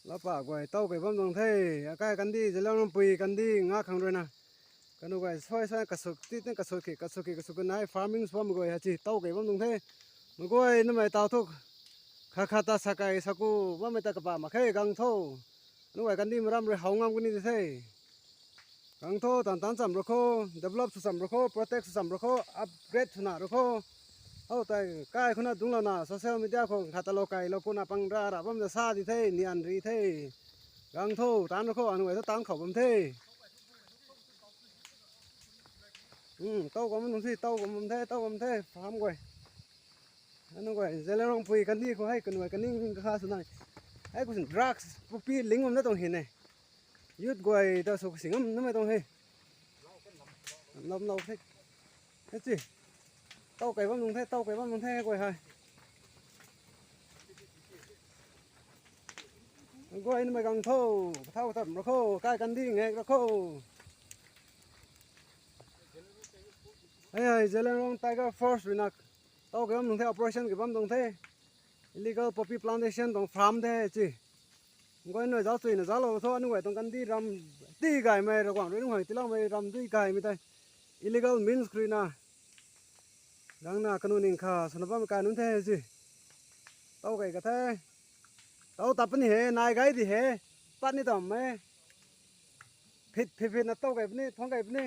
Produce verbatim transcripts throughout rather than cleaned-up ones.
Lapa guay taw kei bam tuang the. Akai kandih Zeliangrongpui kandih nga khang ruina, kanu guay suai suai kasuk ti tin kasuk ki kasuk ki kasuk ki nai farming sw bammei guay hei chi taw kei bam tuang the. Mei guay namei taw thu khat khat ta sakai saku bammei ta kapa mak khe gang tho. Anu guay kandih maram rui how ngam kani di the. Gang tho, tan tan cham ru kho, develop sw cham ru kho, protect sw cham ru kho, upgrade swna ru kho. Hou tei kai khuna dungclouna social media khou khat ta lou kai lou kuna pang ra ra bam ta sa di the, nian ri the. Gang tho, tan ru kho, anu guay thu tan khou bam the. Taw kam nung si, taw kam bam the, taw kam the, farm guay. Anu guay Zeliangrongpui kandih khou hei kanu guay kaning kakha sw nai. Hei khou sin drugs pupi ling bam na tuang hi ne. Youth guay ta sw singam namei tuang he. Lam lou the. Hei chi. Taw kei bam nung the, taw kei bam nung the guay hei. Guay namei gang tho, thau tam ra kho, kai kandih ngek ra kho. Hei hei Zeliangrong Tiger Force ruina taw kei bam nung the, operation kei bam tuang the. Illegal poppy plantation tuang farm the chi. Guay nui zauc chuina zauclou tho, anu guay tuang kandih ram ti gaymei, Ravguangc rui nunghang tiiloumei ram dui gaymei tei illegal means khou ruina gangna kanu ning kha swna bammei kai nunc the chi. Taw kei ka the. Taw tat puni he, nai gay di he. Pat ni tam e. Phit phit phitna taw kei puni, thuang kei puni.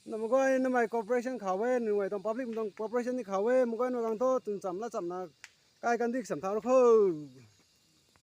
Namei guay namei cooperation khou e, nunc guay tuang public tuang cooperation ni khou e, mei guay nui gang tho, tun cham la chamna kai kandih sam thau ru kho.